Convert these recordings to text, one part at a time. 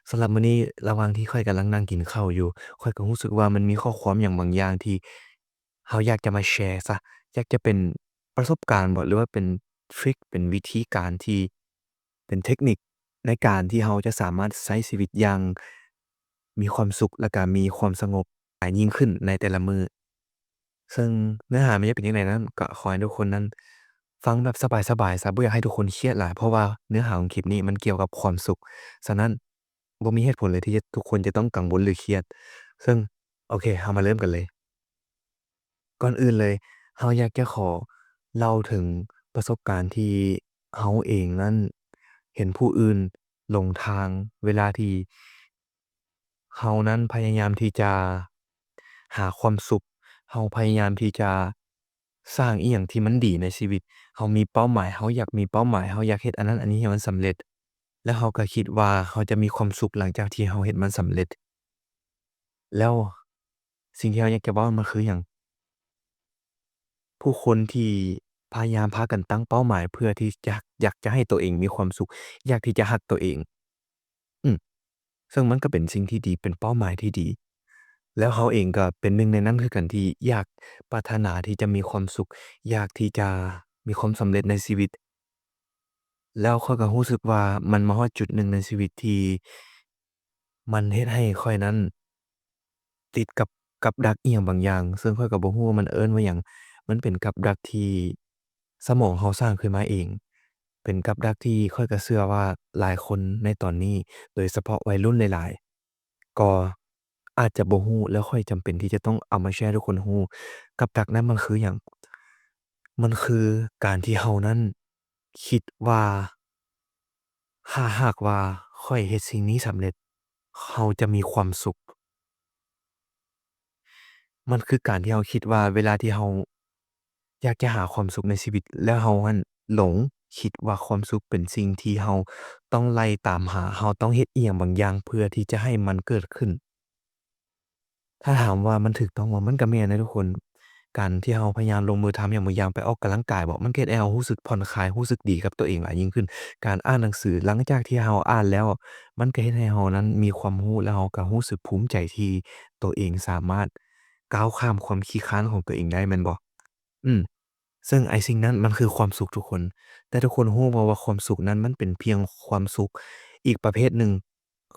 ສຳລັບມື້ນີ້ ລະຫວ່າງທີ່ຂ້ອຍກຳລັງນັ່ງກິນເຂົ້າຢູ່ ຂ້ອຍກໍຮູ້ສຶກວ່າມັນມີຂໍ້ຄວາມຫຍັງບາງຢ່າງທີ່ເຮົາຢາກຈະມາແຊຊະ, ຢາກຈະເປັນປະສົບການບໍ ຫຼືວ່າເປັນທຣິກ ເປັນວິທີການທີ່ ເປັນເທັກນິກໃນການທີ່ເຮົາຈະສາມາດໃຊ້ຊີວິດຢ່າງມີຄວາມສຸກ ແລະກະມີຄວາມສະຫງົບຫຼາຍຍິ່ງຂຶ້ນໃນແຕ່ລະມື້. ເຊິ່ງເນື້ອຫາມັນຈະເປັນຈັ່ງໃດນັ້ນ ກໍຂໍໃຫ້ທຸກຄົນນັ້ນຟັງແບບສະບາຍໆຊະ, ບໍ່ຢາກໃຫ້ທຸກຄົນຄຽດຫຼາຍ ເພາະວ່າເນື້ອຫາຂອງຄລິບນີ້ມັນກ່ຽວກັບຄວາມສຸກ. ສະນັ້ນ ບໍ່ມີເຫດຜົນເລີຍທີ່ຈະ ທຸກຄົນຈະຕ້ອງກັງວົນ ຫຼື ຄຽດ. ເຊິ່ງ ໂອເຄ ເຮົາມາເລີ່ມກັນເລີຍ. ກ່ອນອື່ນເລີຍ ເຮົາຢາກຈະຂໍເລົ່າເຖິງປະສົບການທີ່ເຮົາເອງນັ້ນເຫັນຜູ້ອື່ນຫຼົງທາງ ເວລາທີ່ເຮົານັ້ນພະຍາຍາມທີ່ຈະຫາຄວາມສຸກ, ເຮົາພະຍາຍາມທີ່ຈະ ສ້າງອີ່ຫຍັງທີ່ມັນດີໃນຊີວິດ. ເຮົາມີເປົ້າໝາຍ, ເຮົາຢາກມີເປົ້າໝາຍ, ເຮົາຢາກເຮັດອັນນັ້ນອັນນີ້ໃຫ້ມັນສຳເລັດ ແລ້ວເຮົາກໍຄິດວ່າເຮົາຈະມີຄວາມສຸກຫຼັງຈາກທີ່ເຮົາເຮັດມັນສຳເລັດ. ແລ້ວສິ່ງທີ່ເຮົາຢາກຈະເວົ້າມັນຄືຫຍັງ? ຜູ້ຄົນທີ່ພະຍາຍາມພາກັນຕັ້ງເປົ້າໝາຍເພື່ອທີ່ຈະ ຢາກຈະໃຫ້ຕົວເອງມີຄວາມສຸກ, ຢາກທີ່ຈະຮັກຕົວເອງ. ອືມ ເຊິ່ງມັນກໍເປັນສິ່ງທີ່ດີ, ເປັນເປົ້າໝາຍທີ່ດີ. ແລ້ວເຮົາເອງກໍເປັນໜຶ່ງໃນນັ້ນຄືກັນ ທີ່ຢາກປາດຖະໜາທີ່ຈະມີຄວາມສຸກ, ຢາກທີ່ຈະມີຄວາມສຳເລັດໃນຊີວິດ. ແລ້ວຂ້ອຍກໍຮູ້ສຶກວ່າມັນມາຮອດຈຸດໜຶ່ງໃນຊີວິດທີ່ມັນເຮັດໃຫ້ຂ້ອຍນັ້ນ ຕິດກັບກັບດັກອີ່ຫຍັງບາງຢ່າງ, ເຊິ່ງຂ້ອຍກໍບໍ່ຮູ້ວ່າມັນເອີ້ນວ່າຫຍັງ. ມັນເປັນກັບດັກທີ່ສະໝອງເຮົາສ້າງຂຶ້ນມາເອງ, ເປັນກັບດັກທີ່ຂ້ອຍກໍເຊື່ອວ່າຫຼາຍຄົນໃນຕອນນີ້, ໂດຍສະເພາະໄວລຸ້ນຫຼາຍໆ ກໍອາດຈະບໍ່ຮູ້, ແລ້ວຂ້ອຍຈຳເປັນທີ່ຈະຕ້ອງເອົາມາແຊໃຫ້ທຸກຄົນຮູ້. ກັບດັກນັ້ນມັນຄືຫຍັງ? ມັນຄືການທີ່ເຮົານັ້ນຄິດວ່າ ຖ້າຫາກວ່າຂ້ອຍເຮັດສິ່ງນີ້ສຳເລັດ, ເຮົາຈະມີຄວາມສຸກ. ມັນຄືການທີ່ເຮົາຄິດວ່າເວລາທີ່ເຮົາຢາກຈະຫາຄວາມສຸກໃນຊີວິດ ແລ້ວເຮົາຫັ້ນຫຼົງຄິດວ່າຄວາມສຸກເປັນສິ່ງທີ່ເຮົາຕ້ອງໄລ່ຕາມຫາ, ເຮົາຕ້ອງເຮັດອີ່ຫຍັງບາງຢ່າງເພື່ອທີ່ຈະໃຫ້ມັນເກີດຂຶ້ນ. ຖ້າຖາມວ່າມັນຖືກຕ້ອງບໍ່? ມັນກໍແມ່ນນະທຸກຄົນ. ການທີ່ເຮົາພະຍາຍາມລົງມືທຳຫຍັງບາງຢ່າງ, ໄປອອກກຳລັງກາຍບໍ, ມັນກໍເຮັດໃຫ້ເຮົາຮູ້ສຶກຜ່ອນຄາຍ, ຮູ້ສຶກດີກັບຕົວເອງຫຼາຍຍິ່ງຂຶ້ນ. ການອ່ານໜັງສື, ຫຼັງຈາກທີ່ເຮົາອ່ານແລ້ວ, ມັນກໍເຮັດໃຫ້ເຮົານັ້ນມີຄວາມຮູ້ ແລ້ວເຮົາກໍຮູ້ສຶກພູມໃຈທີ່ຕົວເອງສາມາດກ້າວຂ້າມຄວາມຂີ້ຄ້ານຂອງຕົວເອງໄດ້, ແມ່ນບໍ່? ອືມ. ເຊິ່ງໄອ້ສິ່ງນັ້ນມັນຄືຄວາມສຸກທຸກຄົນ. ແຕ່ທຸກຄົນຮູ້ບໍ່ວ່າຄວາມສຸກນັ້ນມັນເປັນພຽງຄວາມສຸກອີກປະເພດໜຶ່ງ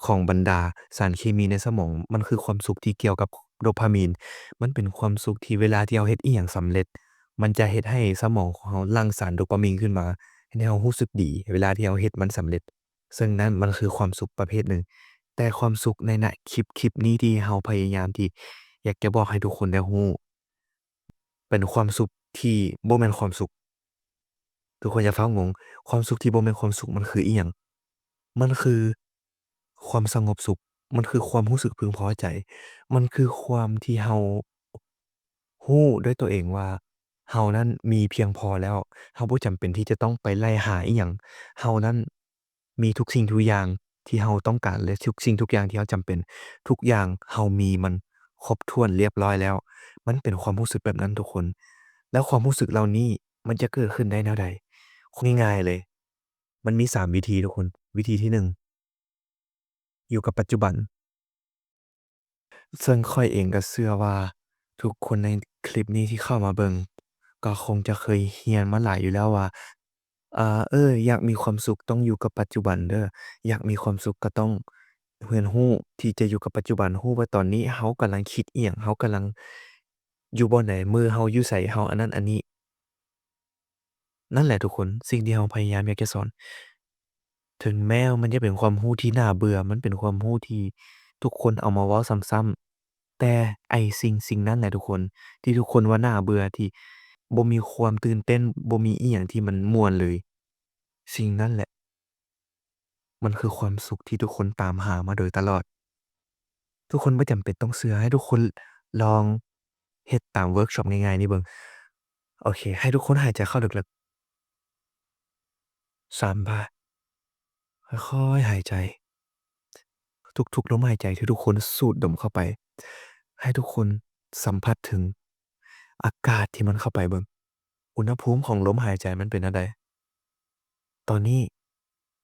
ຂອງບັນດາສານເຄມີໃນສະໝອງ? ມັນຄືຄວາມສຸກທີ່ກ່ຽວກັບໂດພາມີນ. ມັນເປັນຄວາມສຸກທີ່ເວລາທີ່ເຮົາເຮັດອີ່ຫຍັງສຳເລັດ, ມັນຈະເຮັດໃຫ້ສະໝອງຂອງເຮົາຫຼັ່ງສານໂດພາມີນຂຶ້ນມາ, ເຮັດໃຫ້ເຮົາຮູ້ສຶກດີເວລາທີ່ເຮົາເຮັດມັນສຳເລັດ. ເຊິ່ງນັ້ນມັນຄືຄວາມສຸກປະເພດໜຶ່ງ. ແຕ່ຄວາມສຸກໃນນະ ຄລິບ ຄລິບນີ້ທີ່ເຮົາພະຍາຍາມທີ່ຢາກຈະບອກໃຫ້ທຸກຄົນໄດ້ຮູ້ ເປັນຄວາມສຸກທີ່ບໍ່ແມ່ນຄວາມສຸກ. ທຸກຄົນຢ່າຟ້າວງົງ, ຄວາມສຸກທີ່ບໍ່ແມ່ນຄວາມສຸກມັນຄືອີ່ຫຍັງ? ມັນຄືຄວາມສະຫງົບສຸກ, ມັນຄືຄວາມຮູ້ສຶກເພິ່ງພໍໃຈ, ມັນຄືຄວາມທີ່ເຮົາຮູ້ດ້ວຍຕົວເອງວ່າເຮົານັ້ນມີພຽງພໍແລ້ວ, ເຮົາບໍ່ຈຳເປັນທີ່ຈະຕ້ອງໄປໄລ່ຫາອີ່ຫຍັງ, ເຮົານັ້ນ ມີທຸກສິ່ງທຸກຢ່າງທີ່ເຮົາຕ້ອງການ ແລະ ທຸກສິ່ງທຸກຢ່າງທີ່ເຮົາຈຳເປັນ, ທຸກຢ່າງເຮົາມີມັນຄົບຖ້ວນລຽບຮ້ອຍແລ້ວ. ມັນເປັນຄວາມຮູ້ສຶກແບບນັ້ນທຸກຄົນ. ແລ້ວຄວາມຮູ້ສຶກເຫຼົ່ານີ້ມັນຈະເກີດຂຶ້ນໄດ້ແນວໃດ? ງ່າຍໆເລີຍ, ມັນມີສາມວິທີທຸກຄົນ. ວິທີທີໜຶ່ງ ຢູ່ກັບປັດຈຸບັນ. ເຊິ່ງຂ້ອຍເອງກໍເຊື່ອວ່າທຸກຄົນໃນຄລິບນີ້ທີ່ເຂົ້າມາເບິ່ງ ກໍຄົງຈະເຄີຍຮຽນມາຫຼາຍຢູ່ແລ້ວວ່າ ອາ ເອີ ຢາກມີຄວາມສຸກຕ້ອງຢູ່ກັບປັດຈຸບັນເດີ້, ຢາກມີຄວາມສຸກກໍຕ້ອງຮຽນຮູ້ທີ່ຈະຢູ່ກັບປັດຈຸບັນ, ຮູ້ວ່າຕອນນີ້ເຮົາກຳລັງຄິດອີ່ຫຍັງ, ເຮົາກຳລັງຢູ່ບ່ອນໃດ, ມື້ເຮົາຢູ່ໃສ, ເຮົາອັນນັ້ນອັນນີ້. ນັ້ນແຫຼະທຸກຄົນ, ສິ່ງທີ່ເຮົາພະຍາຍາມຢາກຈະສອນ ເຖິງແມ້ວ່າມັນຈະເປັນຄວາມຮູ້ທີ່ໜ້າເບື່ອ, ມັນເປັນຄວາມຮູ້ທີ່ທຸກຄົນເອົາມາເວົ້າຊ້ຳໆ, ແຕ່ໄອ້ສິ່ງສິ່ງນັ້ນແຫຼະທຸກຄົນ ທີ່ທຸກຄົນວ່າໜ້າເບື່ອ, ທີ່ບໍ່ມີຄວາມຕື່ນເຕັ້ນ, ບໍ່ມີອີ່ຫຍັງທີ່ມັນມ່ວນເລີຍ, ສິ່ງນັ້ນແຫຼະ ມັນຄືຄວາມສຸກທີ່ທຸກຄົນຕາມຫາມາໂດຍຕະຫຼອດ. ທຸກຄົນບໍ່ຈຳເປັນຕ້ອງເຊື່ອ, ໃຫ້ທຸກຄົນລອງເຮັດຕາມເວີກຊັອບງ່າຍໆນີ້ເບິ່ງ. ໂອເຄ, ໃຫ້ທຸກຄົນຫາຍໃຈເຂົ້າເລິກໆ ສາມບາດ, ຄ່ອຍໆຫາຍໃຈ. ທຸກໆລົມຫາຍໃຈທີ່ທຸກຄົນສູດດົມເຂົ້າໄປ, ໃຫ້ທຸກຄົນສຳຜັດເຖິງອາກາດທີ່ມັນເຂົ້າໄປເບິ່ງ. ອຸນຫະພູມຂອງລົມຫາຍໃຈມັນເປັນແນວໃດ? ຕອນນີ້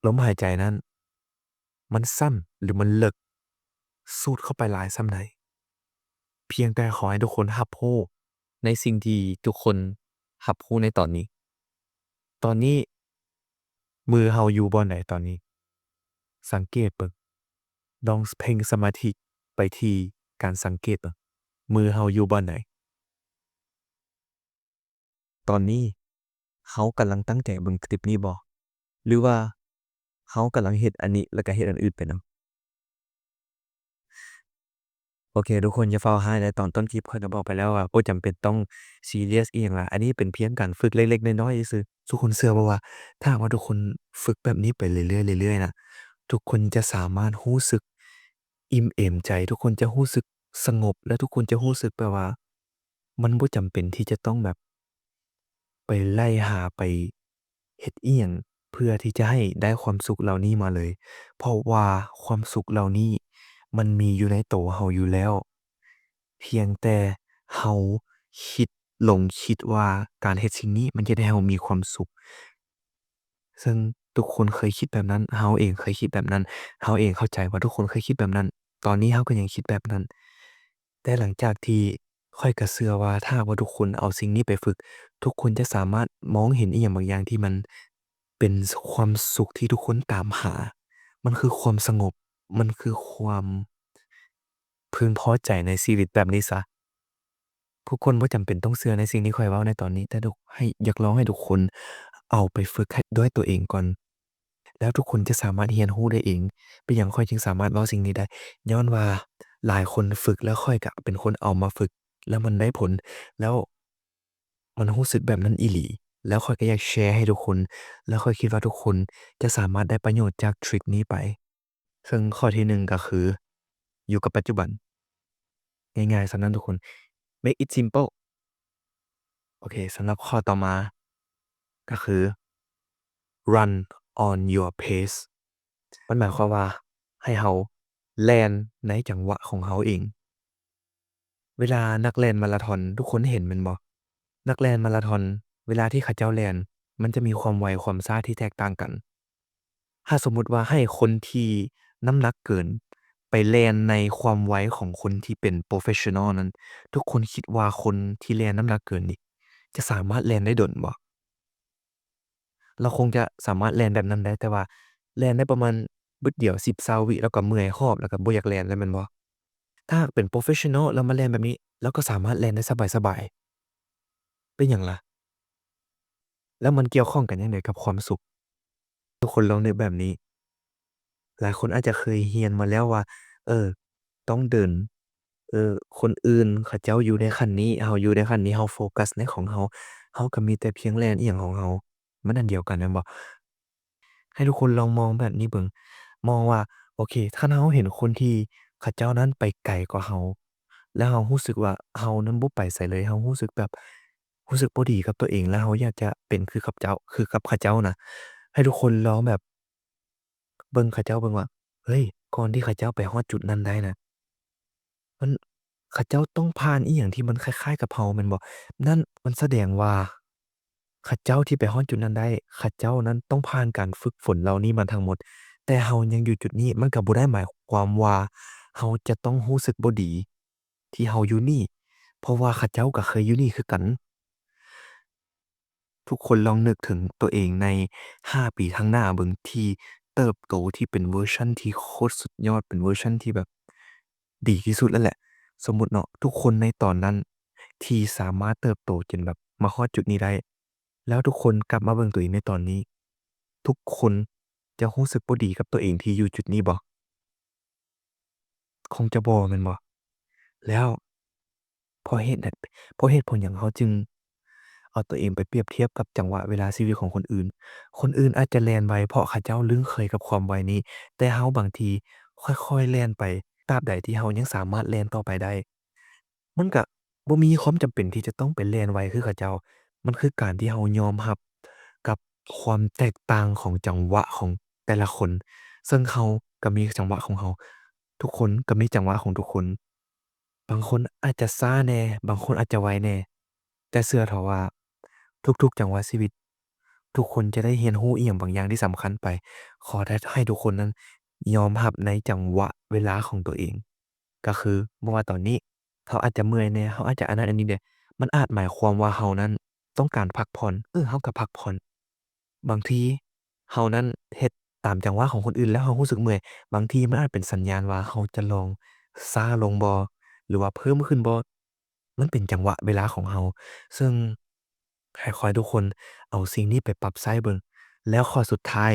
ລົມຫາຍໃຈນັ້ນ ມັນສັ້ນ ຫຼື ມັນເລິກ ສູດເຂົ້າໄປຫຼາຍສ່ຳໃດ. ພຽງແຕ່ຂໍໃຫ້ທຸກຄົນຮັບຮູ້ໃນສິ່ງທີ່ທຸກຄົນຮັບຮູ້ໃນຕອນນີ້. ຕອນນີ້ມືເຮົາຢູ່ບ່ອນໃດຕອນນີ້? ສັງເກດເບິ່ງ. ລອງເພັ່ງສະມາທິໄປທີ່ການສັງເກດເບິ່ງ. ມືເຮົາຢູ່ບ່ອນໃດ? ຕອນນີ້ເຮົາກຳລັງຕັ້ງໃຈເບິ່ງຄລິບນີ້ບໍ່? ຫຼືວ່າເຮົາກຳລັງເຮັດອັນນີ້ ແລ້ວກໍເຮັດອັນອື່ນໄປນຳ? ໂອເຄ ທຸກຄົນຢ່າຟ້າວຮ້າຍເດີ. ຕອນຕົ້ນຄລິບຂ້ອຍກໍບອກໄປແລ້ວວ່າບໍ່ຈຳເປັນຕ້ອງຊີຣຽສອີ່ຫຍັງຫຼາຍ. ອັນນີ້ເປັນພຽງການຝຶກເລັກໆນ້ອຍໆຊື່ໆ. ທຸກຄົນເຊື່ອບໍ່ວ່າ ຖ້າຫາກວ່າທຸກຄົນຝຶກແບບນີ້ໄປເລື້ອຍໆ ເລື້ອຍໆນະ, ທຸກຄົນຈະສາມາດຮູ້ສຶກ ອີ່ມເອມໃຈ, ທຸກຄົນຈະຮູ້ສຶກສະຫງົບ ແລະ ທຸກຄົນຈະຮູ້ສຶກແບບວ່າ ມັນບໍ່ຈຳເປັນທີ່ຈະຕ້ອງແບບໄປໄລ່ຫາ ໄປເຮັດອີ່ຫຍັງເພື່ອທີ່ຈະໃຫ້ໄດ້ຄວາມສຸກເຫຼົ່ານີ້ມາເລີຍ, ເພາະວ່າຄວາມສຸກເຫຼົ່ານີ້ມັນມີຢູ່ໃນໂຕເຮົາຢູ່ແລ້ວ. ພຽງແຕ່ເຮົາຄິດ ຫຼົງຄິດວ່າການເຮັດສິ່ງນີ້ມັນຈະເຮັດໃຫ້ເຮົາມີຄວາມສຸກ. ເຊິ່ງທຸກຄົນເຄີຍຄິດແບບນັ້ນ, ເຮົາເອງເຄີຍຄິດແບບນັ້ນ, ເຮົາເອງເຂົ້າໃຈວ່າທຸກຄົນເຄີຍຄິດແບບນັ້ນ, ຕອນນີ້ເຮົາກໍຍັງຄິດແບບນັ້ນ. ແຕ່ຫຼັງຈາກທີ່ ຂ້ອຍກໍເຊື່ອວ່າຖ້າຫາກວ່າທຸກຄົນເອົາສິ່ງນີ້ໄປຝຶກ, ທຸກຄົນຈະສາມາດມອງເຫັນອີ່ຫຍັງບາງຢ່າງທີ່ມັນເປັນຄວາມສຸກທີ່ທຸກຄົນຕາມຫາ. ມັນຄືຄວາມສະຫງົບ, ມັນຄືຄວາມ ເພິ່ງພໍໃຈໃນຊີວິດແບບນີ້ຊະ. ຜູ້ຄົນບໍ່ຈຳເປັນຕ້ອງເຊື່ອໃນສິ່ງທີ່ຂ້ອຍເວົ້າໃນຕອນນີ້, ແຕ່ທຸກ ໃຫ້ ຢາກລອງໃຫ້ທຸກຄົນເອົາໄປຝຶກໃຫ້ດ້ວຍຕົວເອງກ່ອນ, ແລ້ວທຸກຄົນຈະສາມາດຮຽນຮູ້ໄດ້ເອງ. ເປັນຫຍັງຂ້ອຍຈຶ່ງສາມາດເວົ້າສິ່ງນີ້ໄດ້? ຍ້ອນວ່າຫຼາຍຄົນຝຶກ ແລ້ວຂ້ອຍກະເປັນຄົນເອົາມາຝຶກ ແລ້ວມັນໄດ້ຜົນ, ແລ້ວມັນຮູ້ສຶກແບບນັ້ນອີ່ຫຼີ, ແລ້ວຂ້ອຍກະຢາກແຊໃຫ້ທຸກຄົນ, ແລ້ວຂ້ອຍຄິດວ່າທຸກຄົນຈະສາມາດໄດ້ປະໂຫຍດຈາກທຣິກນີ້ໄປ. ເຊິ່ງຂໍ້ທີໜຶ່ງກໍຄື ຢູ່ກັບປັດຈຸບັນ. ງ່າຍໆສ່ຳນັ້ນທຸກຄົນ. Make it simple. ໂອເຄ, ສຳລັບຂໍ້ຕໍ່ມາກໍຄື Run on your pace. ມັນໝາຍຄວາມວ່າໃຫ້ເຮົາແລ່ນໃນຈັງຫວະຂອງເຮົາເອງ. ເວລານັກແລ່ນມາລາທອນ ທຸກຄົນເຫັນແມ່ນບໍ່? ນັກແລ່ນມາລາທອນ ເວລາທີ່ເຂົາເຈົ້າແລ່ນ ມັນຈະມີຄວາມໄວຄວາມຊ້າທີ່ແຕກຕ່າງກັນ. ຖ້າສົມມຸດວ່າໃຫ້ຄົນທີ່ນ້ຳໜັກເກີນໄປແລ່ນໃນຄວາມໄວຂອງຄົນທີ່ເປັນໂປຣເຟສຊັນນໍນັ້ນ, ທຸກຄົນຄິດວ່າຄົນທີ່ແລ່ນນ້ຳໜັກເກີນນີ້ ຈະສາມາດແລ່ນໄດ້ດົນບໍ່? ລາວຄົງຈະສາມາດແລ່ນແບບນັ້ນໄດ້, ແຕ່ວ່າແລ່ນໄດ້ປະມານບຶດດຽວ ສິບ ຊາວວິ ລາວກໍເມື່ອຍຫອບ ລາວກໍບໍ່ຢາກແລ່ນແລ້ວແມ່ນບໍ່? ຖ້າຫາກເປັນໂປຣເຟສຊັນນໍ ລາວມາແລ່ນແບບນີ້ ລາວກໍສາມາດແລ່ນໄດ້ສະບາຍໆ. ເປັນຫຍັງລະ? ແລ້ວມັນກ່ຽວຂ້ອງກັນຈັ່ງໃດກັບຄວາມສຸກ? ທຸກຄົນລອງນຶກແບບນີ້. ຫຼາຍຄົນອາດຈະເຄີຍຮຽນມາແລ້ວວ່າ ເອີ ຕ້ອງເດີນ, ເອີ ຄົນອື່ນເຂົາເຈົ້າຢູ່ໃນຂັ້ນນີ້, ເຮົາຢູ່ໃນຂັ້ນນີ້, ເຮົາໂຟກັສໃນຂອງເຮົາ, ເຮົາກໍມີແຕ່ພຽງແລ່ນອີ່ຫຍັງຂອງເຮົາ. ມັນອັນດຽວກັນແມ່ນບໍ່? ໃຫ້ທຸກຄົນລອງມອງແບບນີ້ເບິ່ງ, ມອງວ່າ ໂອເຄ, ຄັນເຮົາເຫັນຄົນທີ່ເຂົາເຈົ້ານັ້ນໄປໄກກວ່າເຮົາ ແລ້ວເຮົາຮູ້ສຶກວ່າເຮົານັ້ນບໍ່ໄປໃສເລີຍ, ເຮົາຮູ້ສຶກແບບ ຮູ້ສຶກບໍ່ດີກັບຕົວເອງ ແລ້ວເຮົາຢາກຈະເປັນຄືກັບເຈົ້າ, ຄືກັບເຂົາເຈົ້ານະ, ໃຫ້ທຸກຄົນລອງແບບເບິ່ງເຂົາເຈົ້າເບິ່ງວ່າ ເຮີ້ຍ, ກ່ອນທີ່ເຂົາເຈົ້າໄປຮອດຈຸດນັ້ນໄດ້ນະ, ມັນ ເຂົາເຈົ້າຕ້ອງຜ່ານອີ່ຫຍັງທີ່ມັນຄ້າຍໆກັບເຮົາແມ່ນບໍ່? ນັ້ນມັນສະແດງວ່າ ເຂົາເຈົ້າທີ່ໄປຮອດຈຸດນັ້ນໄດ້, ເຂົາເຈົ້ານັ້ນຕ້ອງຜ່ານການຝຶກຝົນເຫຼົ່ານີ້ມາທັງໝົດ, ແຕ່ເຮົາຍັງຢູ່ຈຸດນີ້, ມັນກໍບໍ່ໄດ້ໝາຍຄວາມວ່າເຮົາຈະຕ້ອງຮູ້ສຶກບໍ່ດີ ທີ່ເຮົາຢູ່ນີ້, ເພາະວ່າເຂົາເຈົ້າກໍເຄີຍຢູ່ນີ້ຄືກັນ. ທຸກຄົນລອງນຶກເຖິງຕົວເອງໃນຫ້າປີຂ້າງໜ້າເບິ່ງ, ທີ່ເຕີບໂຕ, ທີ່ເປັນເວີຊັນທີ່ໂຄດສຸດຍອດ, ເປັນເວີຊັນທີ່ແບບດີທີ່ສຸດແລ້ວແຫຼະ. ສົມມຸດເນາະ, ທຸກຄົນໃນຕອນນັ້ນທີ່ສາມາດເຕີບໂຕຈົນແບບມາຮອດຈຸດນີ້ໄດ້, ແລ້ວທຸກຄົນກັບມາເບິ່ງຕົວເອງໃນຕອນນີ້, ທຸກຄົນຈະຮູ້ສຶກບໍ່ດີກັບຕົວເອງທີ່ຢູ່ຈຸດນີ້ບໍ່? ຄົງຈະບໍ່ແມ່ນບໍ່? ແລ້ວເພາະເຫດໃດ, ເພາະເຫດຜົນຫຍັງເຮົາຈຶ່ງເອົາຕົວເອງໄປປຽບທຽບກັບຈັງຫວະເວລາຊີວິດຂອງຄົນອື່ນ? ຄົນອື່ນອາດຈະແລ່ນໄວເພາະເຂົາເຈົ້າລຶ້ງເຄີຍກັບຄວາມໄວນີ້, ແຕ່ເຮົາບາງທີຄ່ອຍໆແລ່ນໄປ, ຕາບໃດທີ່ເຮົາຍັງສາມາດແລ່ນຕໍ່ໄປໄດ້, ມັນກະບໍ່ມີຄວາມຈຳເປັນທີ່ຈະຕ້ອງໄປແລ່ນໄວຄືເຂົາເຈົ້າ. ມັນຄືການທີ່ເຮົາຍອມຮັບກັບຄວາມແຕກຕ່າງຂອງຈັງຫວະຂອງແຕ່ລະຄົນ, ເຊິ່ງເຮົາກໍມີຈັງຫວະຂອງເຮົາ, ທຸກຄົນກໍມີຈັງຫວະຂອງທຸກຄົນ. ບາງຄົນອາດຈະຊ້າແດ່, ບາງຄົນອາດຈະໄວແດ່, ແຕ່ເຊື່ອເຖາະວ່າທຸກໆຈັງຫວະຊີວິດ ທຸກຄົນຈະໄດ້ຮຽນຮູ້ອີ່ຫຍັງບາງຢ່າງທີ່ສຳຄັນໄປ. ຂໍແຕ່ໃຫ້ທຸກຄົນນັ້ນ ຍອມຮັບໃນຈັງຫວະເວລາຂອງຕົວເອງ. ກໍຄືບໍ່ວ່າຕອນນີ້ເຮົາອາດຈະເມື່ອຍແດ່, ເຮົາອາດຈະອັນນັ້ນອັນນີ້ແດ່, ມັນອາດໝາຍຄວາມວ່າເຮົານັ້ນຕ້ອງການພັກຜ່ອນ, ເອີ ເຮົາກໍພັກຜ່ອນ. ບາງທີເຮົານັ້ນເຮັດຕາມຈັງຫວະຂອງຄົນອື່ນແລ້ວເຮົາຮູ້ສຶກເມື່ອຍ, ບາງທີມັນອາດເປັນສັນຍານວ່າເຮົາຈະລອງຊ້າລົງບໍ ຫຼືວ່າເພີ່ມຂຶ້ນບໍ, ມັນເປັນຈັງຫວະເວລາຂອງເຮົາ. ເຊິ່ງໃຫ້ ຂໍໃຫ້ທຸກຄົນເອົາສິ່ງນີ້ໄປປັບໃຊ້ເບິ່ງ. ແລ້ວຂໍ້ສຸດທ້າຍ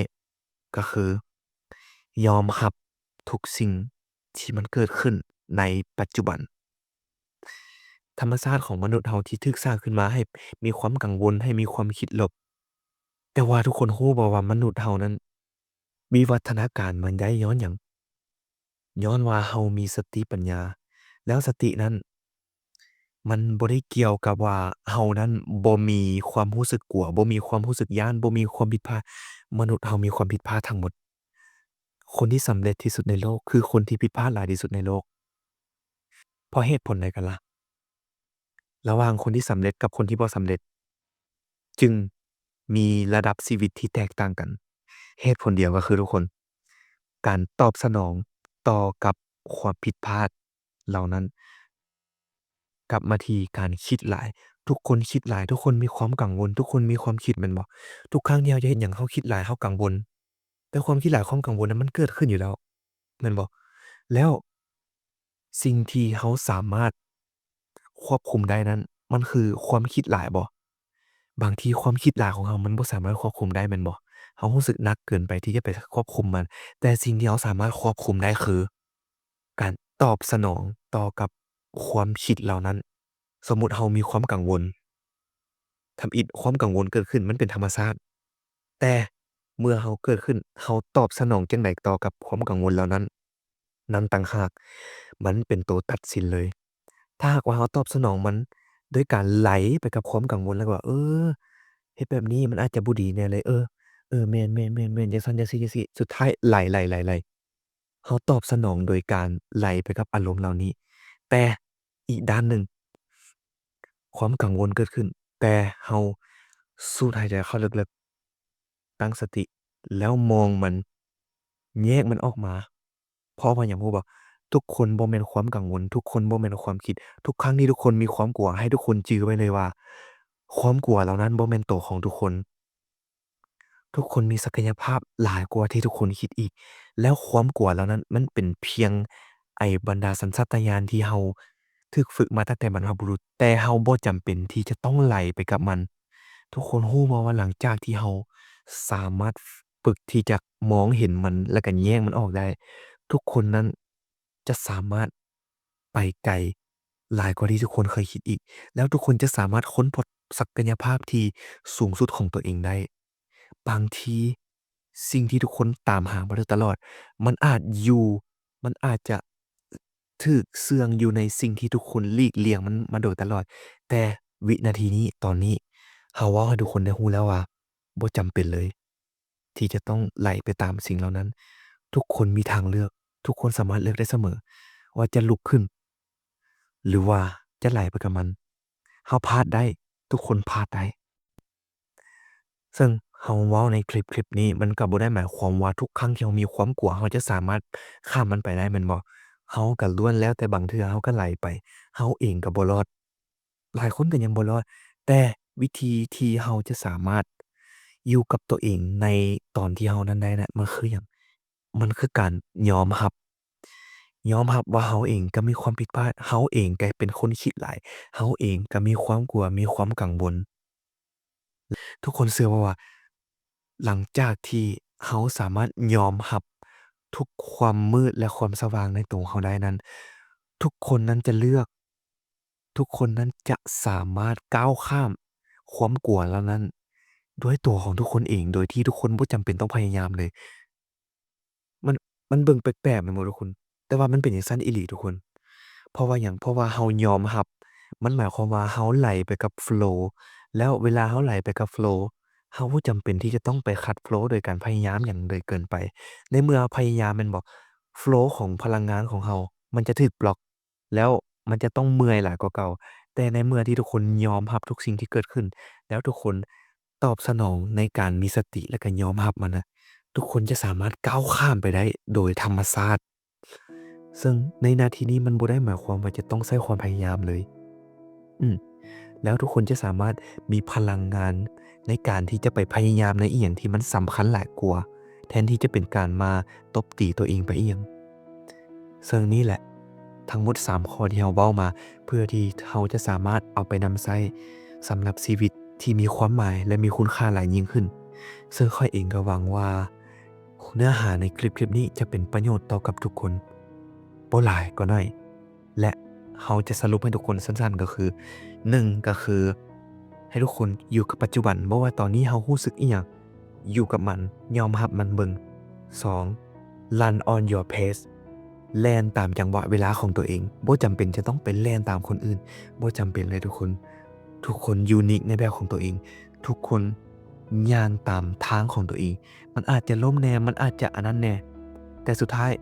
ກໍຄື ຍອມຮັບທຸກສິ່ງທີ່ມັນເກີດຂຶ້ນໃນປັດຈຸບັນ. ທຳມະຊາດຂອງມະນຸດເຮົາທີ່ຖືກສ້າງຂຶ້ນມາໃຫ້ມີຄວາມກັງວົນ, ໃຫ້ມີຄວາມຄິດລົບ. ແຕ່ວ່າທຸກຄົນຮູ້ບໍ່ວ່າມະນຸດເຮົານັ້ນວິວັດທະນາການມາໄດ້ຍ້ອນຫຍັງ? ຍ້ອນວ່າເຮົາມີສະຕິປັນຍາ. ແລ້ວສະຕິນັ້ນ ມັນບໍ່ໄດ້ກ່ຽວກັບວ່າເຮົານັ້ນບໍ່ມີຄວາມຮູ້ສຶກກົວ, ບໍ່ມີຄວາມຮູ້ສຶກຢ້ານ, ບໍ່ມີຄວາມຜິດພາດ. ມະນຸດເຮົາມີຄວາມຜິດພາດທັງໝົດ. ຄົນທີ່ສຳເລັດທີ່ສຸດໃນໂລກ ຄືຄົນທີ່ຜິດພາດຫຼາຍທີ່ສຸດໃນໂລກ. ເພາະເຫດຜົນໃດກັນລະ? ລະຫວ່າງຄົນທີ່ສຳເລັດກັບຄົນທີ່ບໍ່ສຳເລັດ ຈຶ່ງມີລະດັບຊີວິດທີ່ແຕກຕ່າງກັນ. ເຫດຜົນດຽວກໍຄືທຸກຄົນ ການຕອບສະໜອງຕໍ່ກັບຄວາມຜິດພາດເຫຼົ່ານັ້ນ ກັບມາທີ່ການຄິດຫຼາຍ. ທຸກຄົນຄິດຫຼາຍ, ທຸກຄົນມີຄວາມກັງວົນ, ທຸກຄົນມີຄວາມຄິດແມ່ນບໍ່? ທຸກຄັ້ງທີ່ເຮົາຈະເຮັດຫຍັງ ເຮົາຄິດຫຼາຍ, ເຮົາກັງວົນ. ແຕ່ຄວາມຄິດຫຼາຍ, ຄວາມກັງວົນນັ້ນມັນເກີດຂຶ້ນຢູ່ແລ້ວ ແມ່ນບໍ່? ແລ້ວສິ່ງທີ່ເຮົາສາມາດຄວບຄຸມໄດ້ນັ້ນ ມັນຄືຄວາມຄິດຫຼາຍບໍ? ບາງທີຄວາມຄິດຫຼາຍຂອງເຮົາມັນບໍ່ສາມາດຄວບຄຸມໄດ້ແມ່ນບໍ່? ເຮົາຮູ້ສຶກໜັກເກີນໄປທີ່ຈະໄປຄວບຄຸມມັນ, ແຕ່ສິ່ງທີ່ເຮົາສາມາດຄວບຄຸມໄດ້ຄື ການຕອບສະໜອງຕໍ່ກັບຄວາມຄິດເຫຼົ່ານັ້ນ. ສົມມຸດເຮົາມີຄວາມກັງວົນ, ທຳອິດຄວາມກັງວົນເກີດຂຶ້ນ ມັນເປັນທຳມະຊາດ, ແຕ່ເມື່ອເຮົາເກີດຂຶ້ນ ເຮົາຕອບສະໜອງຈັ່ງໃດຕໍ່ກັບຄວາມກັງວົນເຫຼົ່ານັ້ນ? ນັ້ນຕ່າງຫາກມັນເປັນໂຕຕັດສິນເລີຍ. ຖ້າຫາກວ່າເຮົາຕອບສະໜອງມັນດ້ວຍການໄຫຼໄປກັບຄວາມກັງວົນ ແລ້ວກໍວ່າ ເອີ ເຮັດແບບນີ້ມັນອາດຈະບໍ່ດີແນ່ເລີຍ, ເອີ ເອີ ແມ່ນໆໆໆ ຈັ່ງຊັ້ນຈັ່ງຊີ້ຈັ່ງຊີ້ ສຸດທ້າຍໄຫຼໆໆໆ ເຮົາຕອບສະໜອງໂດຍການໄຫຼໄປກັບອາລົມເຫຼົ່ານີ້. ແຕ່ອີກດ້ານໜຶ່ງ ຄວາມກັງວົນເກີດຂຶ້ນ, ແຕ່ເຮົາສູດຫາຍໃຈເຂົ້າເລິກໆ, ຕັ້ງສະຕິ ແລ້ວມອງມັນ, ແຍກມັນອອກມາ. ເພາະວ່າຫຍັງຮູ້ບໍ່? ທຸກຄົນບໍ່ແມ່ນຄວາມກັງວົນ, ທຸກຄົນບໍ່ແມ່ນຄວາມຄິດ. ທຸກຄັ້ງທີ່ທຸກຄົນມີຄວາມກົວ, ໃຫ້ທຸກຄົນຈື່ໄວ້ເລີຍວ່າ ຄວາມກົວເຫຼົ່ານັ້ນບໍ່ແມ່ນໂຕຂອງທຸກຄົນ. ທຸກຄົນມີສັກກະຍະພາບຫຼາຍກວ່າທີ່ທຸກຄົນຄິດອີກ. ແລ້ວຄວາມກົວເຫຼົ່ານັ້ນ ມັນເປັນພຽງໄອ້ບັນດາສັນຊາດຕະຍານທີ່ເຮົາຖືກຝຶກມາຕັ້ງແຕ່ບັນພະບຸລຸດ, ແຕ່ເຮົາບໍ່ຈຳເປັນທີ່ຈະຕ້ອງໄຫຼໄປກັບມັນ. ທຸກຄົນຮູ້ບໍ່ວ່າຫຼັງຈາກທີ່ເຮົາສາມາດຝຶກທີ່ຈະມອງເຫັນມັນ ແລ້ວກໍແຍກມັນອອກໄດ້, ທຸກຄົນນັ້ນຈະສາມາດໄປໄກຫຼາຍກວ່າທີ່ທຸກຄົນເຄີຍຄິດອີກ. ແລ້ວທຸກຄົນຈະສາມາດຄົ້ນພົບສັກກະຍະພາບທີ່ສູງສຸດຂອງຕົວເອງໄດ້. ບາງທີສິ່ງທີ່ທຸກຄົນຕາມຫາມາໂດຍຕະຫຼອດ ມັນອາດຢູ່ ມັນອາດຈະຖືກເຊື່ອງຢູ່ໃນສິ່ງທີ່ທຸກຄົນຫຼີກລ່ຽງມັນມາໂດຍຕະຫຼອດ. ແຕ່ວິນາທີນີ້ ຕອນນີ້ ເຮົາເວົ້າໃຫ້ທຸກຄົນໄດ້ຮູ້ແລ້ວວ່າ ບໍ່ຈຳເປັນເລີຍທີ່ຈະຕ້ອງໄຫຼໄປຕາມສິ່ງເຫຼົ່ານັ້ນ. ທຸກຄົນມີທາງເລືອກ, ທຸກຄົນສາມາດເລືອກໄດ້ສະເໝີ ວ່າຈະລຸກຂຶ້ນ ຫຼືວ່າຈະໄຫຼໄປກັບມັນ. ເຮົາພາດໄດ້, ທຸກຄົນພາດໄດ້. ເຊິ່ງເຮົາເວົ້າໃນຄລິບ ຄລິບນີ້ ມັນກໍບໍ່ໄດ້ໝາຍຄວາມວ່າທຸກຄັ້ງທີ່ເຮົາມີຄວາມກົວ ເຮົາຈະສາມາດຂ້າມມັນໄປໄດ້ແມ່ນບໍ່? ເຮົາກໍລ້ວນແລ້ວແຕ່ບາງເທື່ອເຮົາກໍໄຫຼໄປ, ເຮົາເອງກໍບໍ່ລອດ, ຫຼາຍຄົນກໍຍັງບໍ່ລອດ. ແຕ່ວິທີທີ່ເຮົາຈະສາມາດຢູ່ກັບຕົວເອງໃນຕອນທີ່ເຮົານັ້ນໄດ້ນະ ມັນຄືຫຍັງ? ມັນຄືການຍອມຮັບ, ຍອມຮັບວ່າເຮົາເອງກໍມີຄວາມຜິດພາດ, ເຮົາເອງກໍເປັນຄົນຄິດຫຼາຍ, ເຮົາເອງກໍມີຄວາມກົວ, ມີຄວາມກັງວົນ. ທຸກຄົນເຊື່ອບໍ່ວ່າ ຫຼັງຈາກທີ່ເຮົາສາມາດຍອມຮັບທຸກຄວາມມືດ ແລະ ຄວາມສະຫວ່າງໃນໂຕເຮົາໄດ້ນັ້ນ, ທຸກຄົນນັ້ນຈະເລືອກ, ທຸກຄົນນັ້ນຈະສາມາດກ້າວຂ້າມຄວາມກົວເຫຼົ່ານັ້ນດ້ວຍຕົວຂອງທຸກຄົນເອງ, ໂດຍທີ່ທຸກຄົນບໍ່ຈຳເປັນຕ້ອງພະຍາຍາມເລີຍ. ມັນ ມັນເບິ່ງແປກໆແມ່ນບໍ່ທຸກຄົນ? ແຕ່ວ່າມັນເປັນຈັ່ງຊັ້ນອີ່ຫຼີທຸກຄົນ. ເພາະວ່າຫຍັງ? ເພາະວ່າເຮົາຍອມຮັບ, ມັນໝາຍຄວາມວ່າເຮົາໄຫຼໄປກັບໂຟລ, ແລ້ວເວລາເຮົາໄຫຼໄປກັບໂຟ, ເຮົາບໍ່ຈຳເປັນທີ່ຈະຕ້ອງໄປຂັດໂຟໂດຍການພະຍາຍາມຫຍັງເລີຍເກີນໄປ. ໃນເມື່ອເຮົາພະຍາຍາມແມ່ນບໍ່? ໂຟຂອງພະລັງງານຂອງເຮົາ ມັນຈະຖືກບລັອກ ແລ້ວມັນຈະຕ້ອງເມື່ອຍຫຼາຍກວ່າເກົ່າ. ແຕ່ໃນເມື່ອທີ່ທຸກຄົນຍອມຮັບທຸກສິ່ງທີ່ເກີດຂຶ້ນ ແລ້ວທຸກຄົນຕອບສະໜອງໃນການມີສະຕິ ແລະ ກະຍອມຮັບມັນນະ, ທຸກຄົນຈະສາມາດກ້າວຂ້າມໄປໄດ້ໂດຍທຳມະຊາດ. ເຊິ່ງໃນໜ້າທີ່ນີ້ມັນບໍ່ໄດ້ໝາຍຄວາມວ່າຈະຕ້ອງໃຊ້ຄວາມພະຍາຍາມເລີຍ. ອືມ ແລ້ວທຸກຄົນຈະສາມາດມີພະລັງງານໃນການທີ່ຈະໄປພະຍາຍາມໃນອີ່ຫຍັງທີ່ມັນສຳຄັນຫຼາຍກວ່າ ແທນທີ່ຈະເປັນການມາຕົບຕີຕົວເອງໄປອີ່ຫຍັງ. ເຊິ່ງນີ້ແຫຼະ ທັງໝົດສາມຂໍ້ທີ່ເຮົາເວົ້າມາ ເພື່ອທີ່ເຮົາຈະສາມາດເອົາໄປນຳໃຊ້ສຳລັບຊີວິດທີ່ມີຄວາມໝາຍ ແລະ ມີຄຸນຄ່າຫຼາຍຍິ່ງຂຶ້ນ. ເຊິ່ງຂ້ອຍເອງກໍຫວັງວ່າເນື້ອຫາໃນຄລິບໆນີ້ຈະເປັນປະໂຫຍດຕໍ່ກັບທຸກຄົນ ບໍ່ຫຼາຍກໍໜ້ອຍ ແລະ ເຮົາຈະສະຫຼຸບໃຫ້ທຸກຄົນສັ້ນໆ ກໍຄື ໜຶ່ງ ກໍຄືໃຫ້ທຸກຄົນຢູ່ກັບປັດຈຸບັນ ບໍ່ວ່າຕອນນີ້ເຮົາຮູ້ສຶກອີ່ຫຍັງ ຢູ່ກັບມັນ ຍອມຮັບມັນເບິ່ງ. ສອງ Run on your pace ແລ່ນຕາມຈັງຫວະເວລາຂອງຕົວເອງ ບໍ່ຈຳເປັນຈະຕ້ອງໄປແລ່ນຕາມຄົນອື່ນ ບໍ່ຈຳເປັນເລີຍທຸກຄົນ. ທຸກຄົນ unique ໃນແບບຂອງຕົວເອງ ທຸກຄົນຍ່າງຕາມທາງຂອງຕົວເອງ. ມັນອາດຈະລົ້ມແດ່ ມັນອາດຈະອັນນັ້ນແດ່ ແຕ່ສຸດທ້າຍ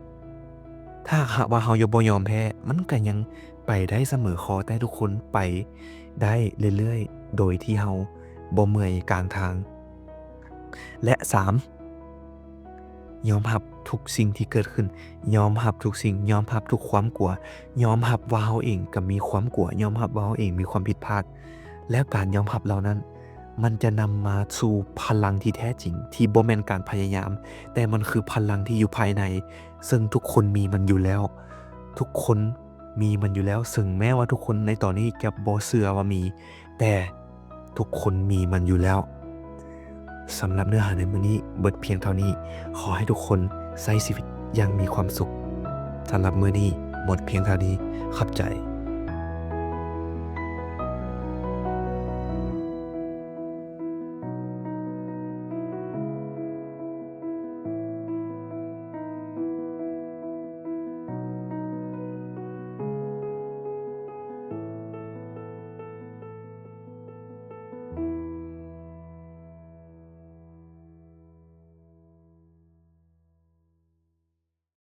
ຖ້າຫາກວ່າເຮົາຍັງບໍ່ຍອມແພ້ ມັນກໍຍັງໄປໄດ້ສະເໝີ. ຂໍແຕ່ທຸກຄົນໄປໄດ້ເລື້ອຍໆ ໂດຍທີ່ເຮົາບໍ່ເມື່ອຍກາງທາງ. ແລະ ສາມ ຍອມຮັບທຸກສິ່ງທີ່ເກີດຂຶ້ນ, ຍອມຮັບທຸກສິ່ງ, ຍອມຮັບທຸກຄວາມກົວ, ຍອມຮັບວ່າເຮົາເອງກໍມີຄວາມກົວ, ຍອມຮັບວ່າເຮົາເອງມີຄວາມຜິດພາດ. ແລ້ວການຍອມຮັບເຫຼົ່ານັ້ນ ມັນຈະນຳມາສູ່ພະລັງທີ່ແທ້ຈິງ ທີ່ບໍ່ແມ່ນການພະຍາຍາມ, ແຕ່ມັນຄືພະລັງທີ່ຢູ່ພາຍໃນ, ເຊິ່ງທຸກຄົນມີມັນຢູ່ແລ້ວ. ທຸກຄົນມີມັນຢູ່ແລ້ວ, ເຊິ່ງແມ້ວ່າທຸກຄົນໃນຕອນນີ້ຈະບໍ່ເຊື່ອວ່າມີ, ແຕ່ທຸກຄົນມີມັນຢູ່ແລ້ວ. ສຳລັບເນື້ອຫາໃນມື້ນີ້ເບິດພຽງເທົ່ານີ້. ຂໍໃຫ້ທຸກຄົນໃຊ້ຊີວິດຢ່າງມີຄວາມສຸກ. ສຳລັບມື້ນີ້ໝົດພຽງເທົ່ານີ້. ຂອບໃຈ.